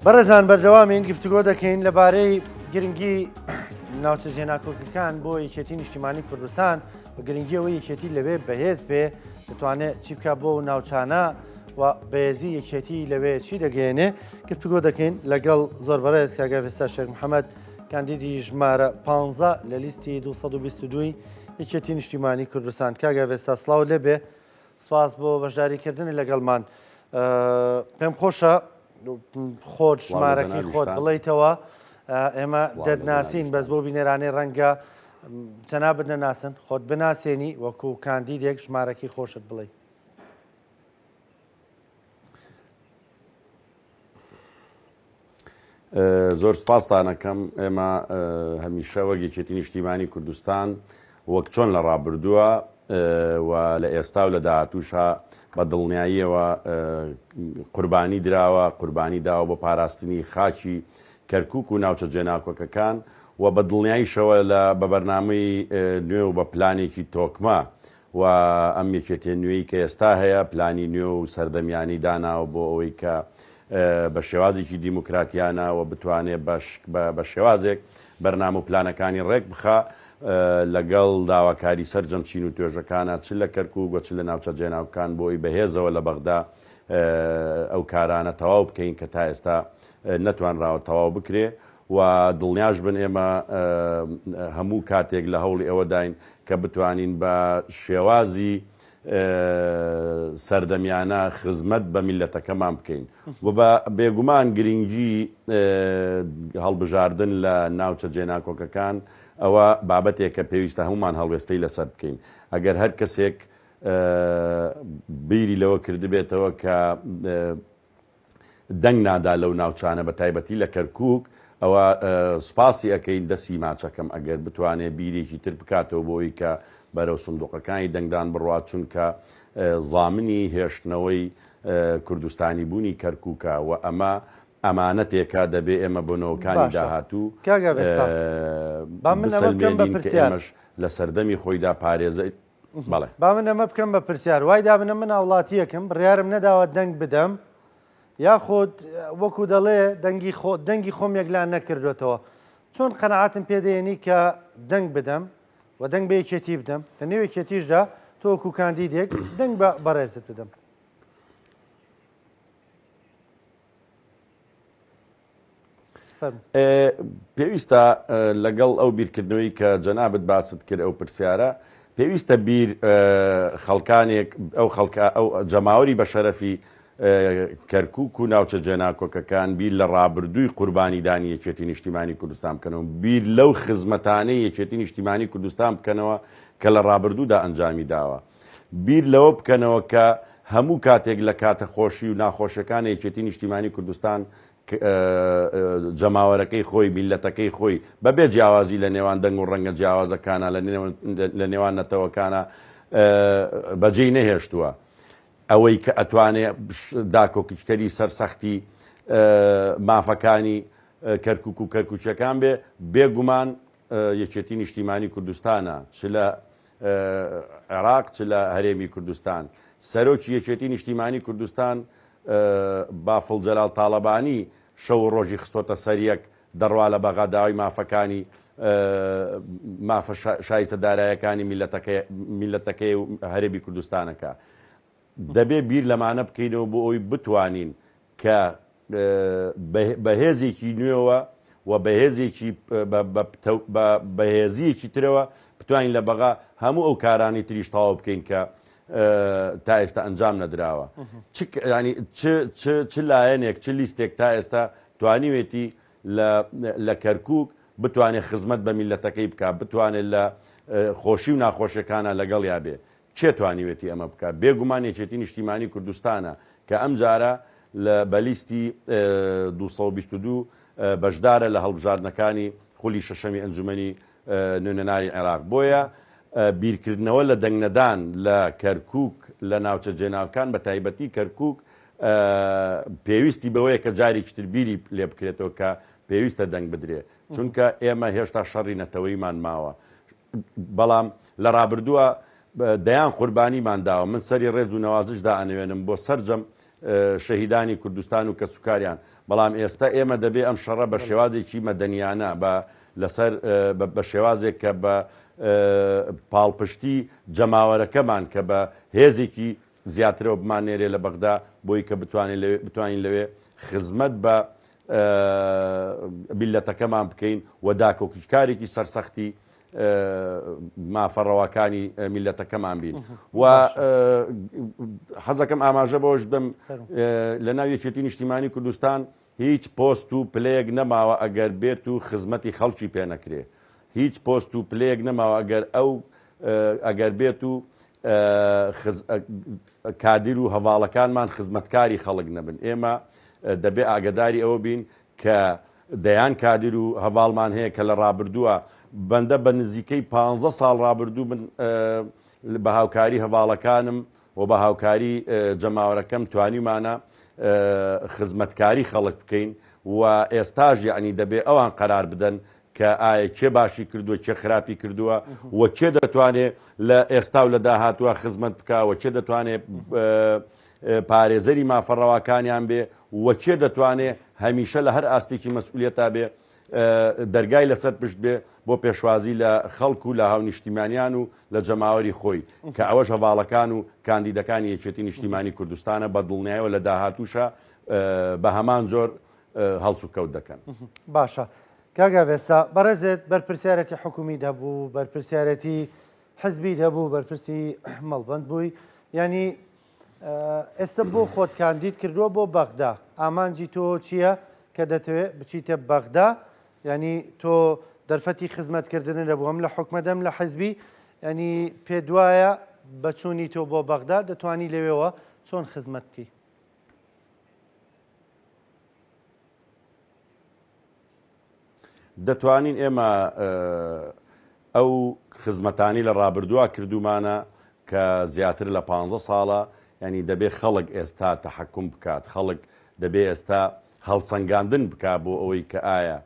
بەڕێزان بەردەوامین گفتوگۆ دەکەین لەبارەی گرنگی ناوچە جێناکۆکەکان بۆ یەکێتی نیشتیمانی کوردستان و گرنگی ئەوەی یەکێتی لەوێ بەهێز بێ دەتوانێت چی بکات بۆ ناوچانە و بەهێزی یەکێتی لەوێ چی دەگەێنێ گفتوگۆ دەکەین لەگەڵ زۆر بەڕێز کاک ئەڤێستا شێخ محەممەد کاندیدی ژمارە 15 لە لیستی 222 یەکێتی نیشتیمانی کوردستان کاک ئەڤێستا سڵاو لێبێ سپاس بۆ بەشداریکردنی لەگەڵمان. پێم خۆشە خۆت ژمارەکەی خۆت بڵیتەوە ئێمە دەتناسین بەس بۆ بینەرانەی ڕەنگە جەنابت نەناسن خۆت بناسێنی وەکو کاندیدێک ژمارەکەی خۆشت بڵێ. زۆر سپاستان ئەکەم. ئێمە هەمیشە وەک یەکێتی نیشتیمانی کوردستان وەک چۆن لە ڕابردووە و لە ئێستا و لە داهاتووشا بە دڵنیاییەوە قوربانی دراوە، قوربانی داوە بۆ پاراستنی خاکی کەرکووک و ناوچە جێناکۆکەکان و بە دڵنیاییشەوە لە بە بەرنامەی نوێ و بە پلانێکی تۆکمە و ئەم یەکێتیە نوێی کە ئێستا هەیە پلانی نوێ و سەردەمیانەی داناوە بۆ ئەوەی کە بە شێوازێکی دیموکراتیانە و بتوانێ بە شێوازێک بەرنامە و پلانەکانی ڕێک بخا لەگەڵ داواکاری سەرجەم چین و توێژەکانە چ لە کەرکوک و چ لە ناوچە جێناوکان بۆ ئەوی بەهێزەوە لە بەغدا ئەو کارانە تەواو بکەین کە تا ئێستا نەتوانراوە تەواو بکرێ و دڵنیاش بن ئێمە هەموو کاتێک لە هەوڵی ئەوەداین کە بتوانین بە شێوازی سەردەمیانە خزمەت بە میللەتەکەمان بکەین و بە بێگومان گرنگی هەڵبژاردن لە ناوچە جێناکۆکەکان ئەوە بابەتێکە پێویستە هەمومان هەڵوێستەی لەسەر بکەین ئەگەر هەر کەسێک بیری لەوە کردبێتەوە کە دەنگ نادا لەو ناوچانە بە تایبەتی لە کەرکوک ئەوە سوپاسی ئەکەین دەسی ماچەکەم ئەگەر بتوانێ بیرێکی تر بکاتەوە بۆ ئەوی کە بەرەو سندوقەکانی دەنگدان بڕوات چونکە زامنی هێشتنەوەی کوردستانی بوونی کەرکوکە و ئەمە ئەمانەتێکە دەبێ ئێمە بۆ نەوەکانی باشە داهاتوو کاک ئەڤێستا با من ئەمە بکەم بە بسەلمێنین کە پرسیار. ئێمەش لە سەردەمی خۆیدا پارێزە بەڵێ. با من ئەمە بکەم بە پرسیار وای دابنە من هاوڵاتیەکم بڕیارم نەداوە دەنگ بدەم یاخود وەکو دەڵێ دەنگی خۆ دەنگی خۆم یەکلا نەکردوێتەوە چۆن قەنەعاتم پێدەێنی کە دەنگ بدەم و دەنگ بە یەکێتی بدەم لە نێو یەکێتیشدا تۆ وەکو کاندیدێک دەنگ بە بەڕێزت بدەم. پێویستە لەگەڵ ئەو بیرکردنەوەی کە جەنابت باست کرد ئەو پرسیارە پێویستە بیر خەڵکانێک ئەو خەڵکە ئەو جەماوەری بە شەرەفی کەرکک و ناوچە جێناکۆکەکان بیر لە ڕابردووی قوربانیدانی یەکێتی نیشتیمانی کوردستان بکەنەوە بیر لەو خزمەتانەی یەکێتی نیشتیمانی کوردستان بکەنەوە کە لە ڕابردوودا ئەنجامی داوە بیر لەوە بکەنەوە کە هەموو کاتێک لە کاتە خۆشی و ناخۆشیەکان یەکێتی نیشتیمانی کوردستان جەماوەرەکەی خۆی، میللەتەکەی خۆی بە بێ جیاوازی لە نێوان دەنگ و ڕەنگە جیاوازەکانا، لە نێوان نەتەوەکانا بەجێی نەهێشتووە. ئەوەی کە ئەتوانێ داکۆکیکەری سەرسەختی مافەکانی کەرکوک و کەرکوکیەکان بێ، بێ گومان یەکێتی نیشتیمانی کوردستانە، چ لە عێراق چ لە هەرێمی کوردستان. سەرۆکی یەکێتی نیشتیمانی کوردستان بافڵ جەلال تاڵەبانی شەو و ڕۆژی خستۆتە سەر یەک، دەڕوا لە بەغا داوای مافەکانی مافە شایستە دارایەکانی میللەتەکەی و هەرێمی کوردستان ئەکا. دەبێ بیر لەمانە بکەینەوە بۆ ئەوەی بتوانین کە بە هێزێکی نوێوە و بە هێزێکی بە بەهێزییەکی ترەوە بتوانین لە بەغا هەموو ئەو کارانەی تریش تەواو بکەین کە تا ئێستا ئەنجام نەدراوە. چ ینی چ چ چ لایەنێک چ لیستێک تا ئێستا توانیوێتی لە لە کەرکووک بتوانێت خزمەت بە میللەتەکەی بکات، بتوانێت لە خۆشی و ناخۆشیەکانا لەگەڵیا بێ. کێ توانیوێتی ئەمە بکا؟ بێ گومان یەکێتی نیشتیمانی کوردستانە کە ئەمجارە لە بە لیستی 222 بەشدارە لە هەڵبژاردنەکانی خولی شەشەمی ئەنجومەنی نوێنەرانی عێراق. بۆیە بیرکردنەوە لە دەنگنەدان لە کەرکوک لە ناوچە جێناوکان بە تایبەتی کەرکوک پێویستی بەوەیە کە جارێکی تر بیری لێ بکرێتەوە کە پێویستە دەنگ بدرێ چونکە ئێمە هێشتا شەڕی نەتەوەیمان ماوە بەڵام لە ڕابردووە دەیان قوربانیمان داوە، من سەری ڕێز و نەوازش دائەنەوێنم بۆ سەرجەم شەهیدانی کوردستان و کەسوکاریان، بەڵام ئێستا ئێمە دەبێ ئەم شەڕە بە شێوازێکی مەدەنیانە بە لەسەر بە شێوازێک کە بە پاڵپشتی جەماوەرەکەمان کە بە هێزێکی زیاترەوە بماننێرێ لە بەغدا بۆی کە بتوانین لەوێ بتوانین لەوێ خزمەت بە میللەتەکەمان بکەین و داکۆکیکارێکی سەرسەختی مافە ڕەواکانی میللەتەکەمان بین و حەزەکەم ئاماژە بەوەش بدەم لە ناو یەکێتی نیشتیمانی کوردستان هیچ پۆست و پلەیەک نەماوە ئەگەر بێت و خزمەتی خەڵکی پێ نەکرێ هیچ پۆست و پلەیەک نەماوە ئەگەر ئەو ئەگەر بێت و کادیر و هەڤاڵەکانمان خزمەتکاری خەڵک نەبن ئێمە دەبێ ئاگداری ئەوە بین کە دەیان کادیر و هەڤاڵمان هەیە کە لە ڕابردووە بەندە بە نزیکەی پ ساڵ ڕابردوو من بە هاوکاری هەڤاڵەکانم و بە هاوکاری جەماوەرەکەم توانیومانە خزمەتکاری خەڵک بکەین و ئێستاش یەعنی دەبێ ئەوان قەرار بدەن کە ئایا کێ باشی کردووە کێ خراپی کردووە و کێ دەتوانێ لە ئێستا و لە داهاتووە خزمەت بکا و کێ دەتوانێ پارێزەری مافە ڕەواکانیان بێ و کێ دەتوانێ هەمیشە لە هەر ئاستێکی مەسئولیەتا بێ دەرگای لەسەر پشت بێ بۆ پێشوازی لە خەڵک و لە هاونیشتیمانیان و لە جەماوەری خۆی کە ئەوەش هەڤاڵەکان و کاندیدەکانی یەکێتی نیشتیمانی کوردستانە بە دڵنیایەوە لە داهاتووشا بە هەمان جۆر هەڵسوکەوت دەکەن. باشە کاک ئاڤێستا بەڕێزت بەرپرسیارەتی حکومیت هەبوو بەرپرسیارەتی حزبیت هەبوو بەرپرسی مەڵبەند بووی یعنی ئێستا بۆ خۆت کاندید کردووە بۆ بەغدا ئامانجی تۆ چییە کە دەتەوێت بچیتە بەغدا ینی تۆ دەرفەتی خزمەتکردن لە بووم لە حکومەدەم لە حزبی ینی پێدوایە بەچوونی تۆ بۆ بەغدا دەتوانی لەوێوە چۆن خزمەت بکەی؟ دەتوانین ئێمە ئەو خزمەتانی لە ڕابردووە کردومانە کە زیاتر لە پ ساڵە ینی دەبێ خەڵک ئێستا تەحەکوم بکات خەڵک دەبێ ئێستا هەڵسەنگاندن بک بۆ ئەوەی کە ئایا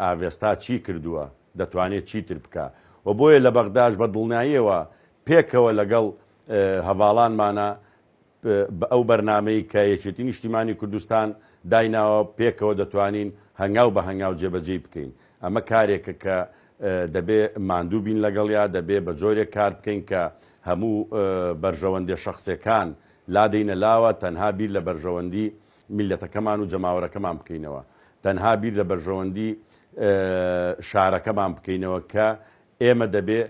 ئاڤێستا چی کردووە دەتوانێت چیتر بکە و بۆیە لە بەغداش بە دڵنیاییەوە پێکەوە لەگەڵ هەڤاڵانمانە بە ئەو بەرنامەی کە یەکێتی نیشتیمانی کوردستان دایناوە پێکەوە دەتوانین هەنگاو بە هەنگاو جێبەجێی بکەین. ئەمە کارێکە کە دەبێ ماندوو بین لەگەڵیا، دەبێ بە جۆرێک کار بکەین کە هەموو بەرژەوەندیە شەخسێکان لادەینە لاوە، تەنها بیر لە بەرژەوەندی میللەتەکەمان و جەماوەرەکەمان بکەینەوە. تەنها بیر لە بەرژەوەندی شارەکەمان بکەینەوە کە ئێمە دەبێ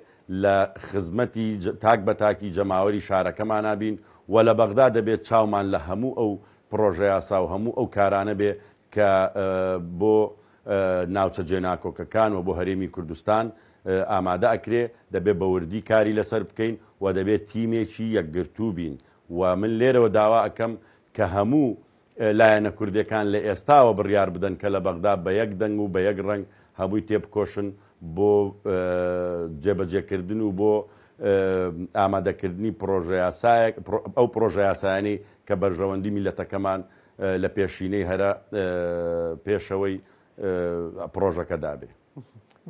لە خزمەتی تاک بە تاکی جەماوەری شارەکەمانا بین و لە بەغدا دەبێ چاومان لە هەموو ئەو پڕۆژەیاسا و هەموو ئەو کارانە بێ کە بۆ ناوچە جێناکۆکەکان و بۆ هەرێمی کوردستان ئامادە ئەکرێ، دەبێ بە وردی کاری لەسەر بکەین و دەبێ تیمێکی یەکگرتوو بین و من لێرەوە داوا ئەکەم کە هەموو لایەنە کوردێکان لە ئێستاوە بڕیار بدەن کە لە بەغدا بە یەک دەنگ و بە یەک ڕەنگ هەمووی تێبکۆشن بۆ جێبەجێکردن و بۆ ئامادەکردنی پڕۆژەیاسایەک ئەو پڕۆژەیاسایانەی کە بەرژەوەندی میللەتەکەمان لە پێشینەی هەرە پێشەوەی پڕۆژەکەدا بێ.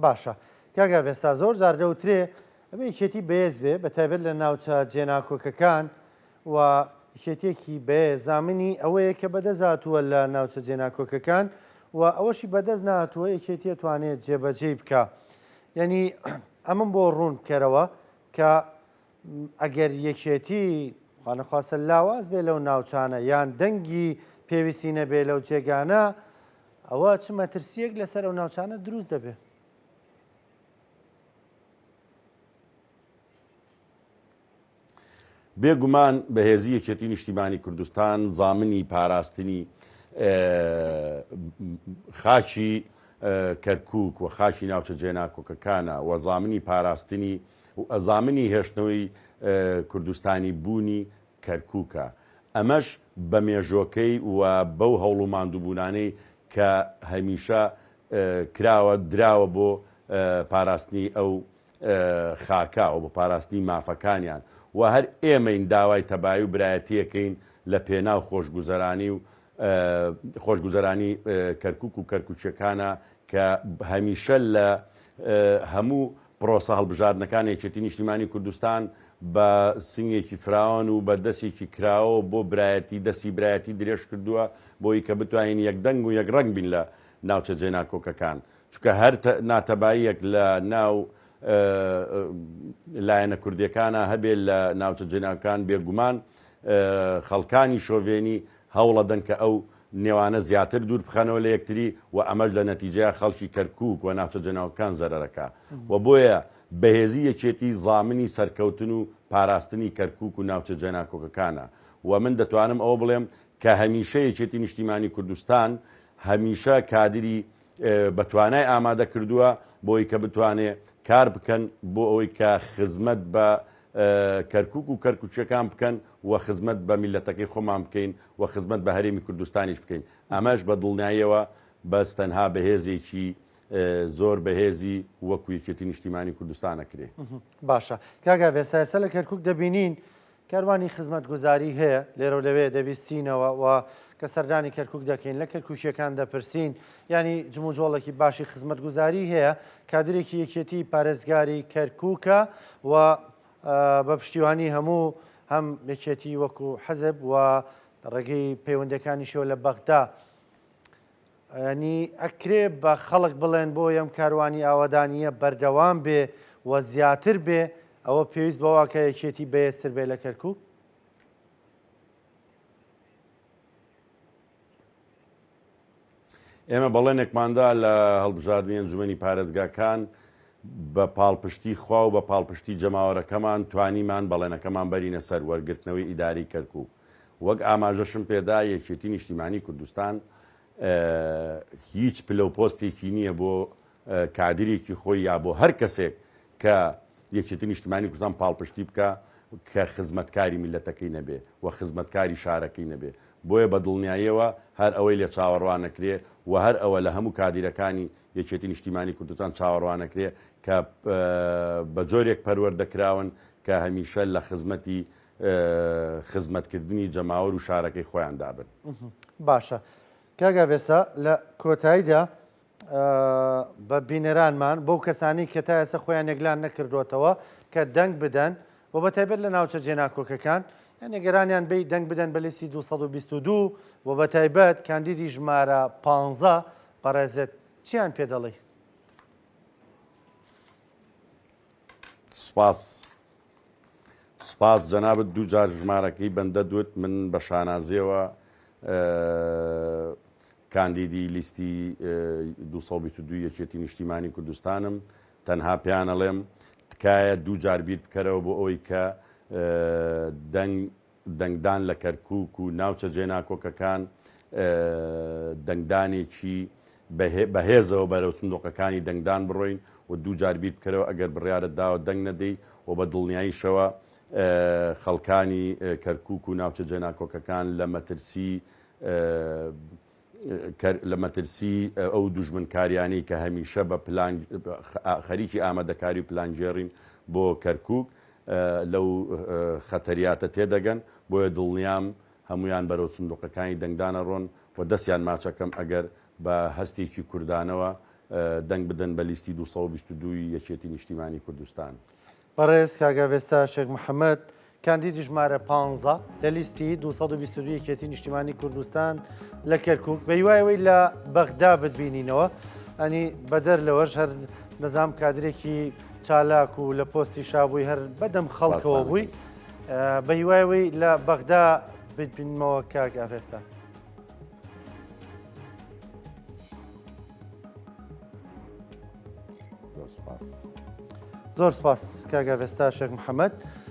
باشە کاک ئاڤێستا زۆر جار دەوترێ ئەبێ یەکێتی بەهێز بێ بە تایبەت لە ناوچە جێناکۆکەکان و یەکێتیەکی بەێ زامنی ئەوەیە کە بەدەست هاتووە لە ناوچە جێناکۆکەکان و ئەوەشی بەدەست نهاتووە یەکێتیە توانێت جێبەجێی بکە یعنی ئەمم بۆ ڕوون بکەرەوە کە ئەگەر یەکێتی خوانەخواستە لاواز بێ لەو ناوچانە یان دەنگی پێویستی نەبێ لەو جێگانە ئەوە چ مەترسیەک لەسەر ئەو ناوچانە دروست دەبێ؟ بێ گومان بەهێزی یەکێتی نیشتیمانی کوردستان زامنی پاراستنی خاکی کەرکک و خاکی ناوچە جێناکۆکەکانە و زامنی پاراستنی زامنی هێشتنەوەی کوردستانی بوونی کەرکوکە ئەمەش بە مێژۆکەی و بەو هەوڵ و ماندووبوونانەی کە هەمیشە کراوە دراوە بۆ پاراستنی ئەو خاکە و بۆ پاراستنی مافەکانیان و هەر ئێمەین داوای تەبایی و برایەتیەکەین لە پێناو خۆشگوزەرانی و خۆشگوزەرانی کەرکوک و کەرکوکیەکانە کە هەمیشە لە هەموو پرۆسە هەڵبژاردنەکان یەکێتی نیشتیمانی کوردستان بە سنگێکی فراوان و بە دەسێکی کراوە بۆ برایەتی دەستی برایەتی درێژ کردووە بۆی کە بتوانین یەک دەنگ و یەک ڕەنگ بین لە ناوچە جێناکۆکەکان چونکە هەر ناتەباییەک لە ناو لایەنە کوردیەکانا هەبێ لە ناوچە جێناکان بێگومان خەڵکانی شۆڤێنی هەوڵەدەن کە ئەو نێوانە زیاتر دوور بخەنەوە لە یەکتری و ئەمەش لە نەتیجەیا خەڵکی کەرکوک و ناوچە جێناکۆکان زەرەرەکا و بۆیە بەهێزی یەکێتی زامنی سەرکەوتن و پاراستنی کەرکوک و ناوچە جێناکۆکەکانە و من دەتوانم ئەوە بڵێم کە هەمیشە یەکێتی نیشتیمانی کوردستان هەمیشە کادری بە توانای ئامادە کردووە بۆی کە بتوانێ کار بکەن بۆ ئەوەی کە خزمەت بە کەرکک و کەرکوچیەکان بکەن و خزمەت بە میلەتەکەی خۆمان بکەین و خزمەت بە هەرێمی کوردستانیش بکەین ئەمەش بە دڵنیاییەوە بەس تەنها بەهێزێکی زۆر بەهێزی وەکو یەکێتی نیشتیمانی کوردستان ئەکرێ. باشە کاک ئاڤێستا ئێستا لە کەرکوک دەبینین کاروانی خزمەتگوزاری هەیە لێرەو لەوێ دەبیستینەوە و کە سەردانی کەرکوک دەکەین لە کەرکوکیەکان دەپرسین ینی جموجۆڵێکی باشی خزمەتگوزاری هەیە کادرێکی یەکێتی پارێزگاری کەرکوکە و بە پشتیوانی هەموو هەم یەکێتی وەکو حەزب و ڕێگەی پەیوەندەکانیشەوە لە بەغدا یانی ئەکرێ بە خەڵک بڵێن بۆ یەم کاروانی ئاوەدانییە بەردەوام بێ و زیاتر بێ، ئەوە پێویست بەوە کە یەکێتی بەهێزتر بێ لە کەرکوک؟ ئێمە بەڵێنێکماندا لە هەڵبژاردنی ئەنجومەنی پارێزگاکان بە پاڵپشتی خوا و بە پاڵپشتی جەماوەرەکەمان توانیمان بەڵێنەکەمان بەرینە سەر وەرگرتنەوەی ئیداری کەرکوک. وەک ئاماژەشم پێدا یەکێتی نیشتیمانی کوردستان هیچ پلە و پۆستێکی نییە بۆ کادرێکی خۆی یا بۆ هەر کەسێک کە یەکێتی نیشتمانی کوردستان پاڵپشتی بکە کە خزمەتکاری میلەتەکەی نەبێ و خزمەتکاری شارەکەی نەبێ بۆیە بە دڵنیاییەوە هەر ئەوەی لێ چاوەڕوانەکرێ و هەر ئەوە لە هەموو کادیرەکانی یەکێتی نیشتیمانی کوردستان چاوەڕوانەکرێ کە بە جۆرێک پەروەردە کراون کە هەمیشە لە خزمەتی خزمەتکردنی جەماوەر و شارەکەی خۆیاندا بن. باشە کاک ئاڤێستا لە کۆتاییدا بە بینەرانمان بەو کەسانی کە تا ئێستا خۆیان یەکلان نەکردوێتەوە کە دەنگ بدەن و بە تایبەت لە ناوچە جێناکۆکەکان یان نگەرانیان بی دەنگ بدەن بە لیستی 222 و بە تایبەت کاندیدی ژمارە 15 بەڕێزت چیان پێ دەڵێی؟ سپاس سپاس جەنابت دوو جار ژمارەکەی بەندە دوت من بە شانازیەوە کاندیدی لیستی 222 یەکێتی نیشتیمانی کوردستانم تەنها پێیانەڵێم تکایە دوو جار بیر بکەرەوە بۆ ئەوەی کە دەنگ دەنگدان لە کەرکوک و ناوچە جێناکۆکەکان دەنگدانێکی بەهێزەوە بەرەو سندوقەکانی دەنگدان بڕۆین و دووجار بیر بکەرەوە ئەگەر بڕیارت داوە دەنگ نەدەی و بە دڵنیاییشەوە خەڵکانی کەرکوک و ناوچە جێناکۆکەکان لە مەترسی لە مەترسی ئەو دوژمنکاریانەی کە هەمیشە بە پلان خەریکی ئامادەکاری و پلانگێڕین بۆ کەرکوک لەو خەتەریاتە تێدەگەن، بۆیە دڵنیام هەموویان بەرەو سندوقەکانی دەنگدان ئەڕۆن و دەستیان ماچەکەم ئەگەر بە هەستێکی کوردانەوە دەنگ بدەن بە لیستی 222 ی یەکێتی نیشتیمانی کوردستان. بەڕێز کاک ئاڤێستا شێخ محەمەد، کاندیدی ژمارە پانزە لە لیستی 222 یەکێتی نیشتیمانی کوردستان لە کەرکک بە هیوای ئەوەی لە بەغدا بتبینینەوە ئەنی بەدەر لەوەش هەر نەزام کادرێکی چالاک و لە پۆستی شابووی هەر بەدەم خەڵکەوە بووی بە هیوای ئەوەی لە بەغدا بتبینمەوە کاک ئاڤێستا. زۆر سپاس. زۆر سپاس کاک ئاڤێستا شێخ محەممەد.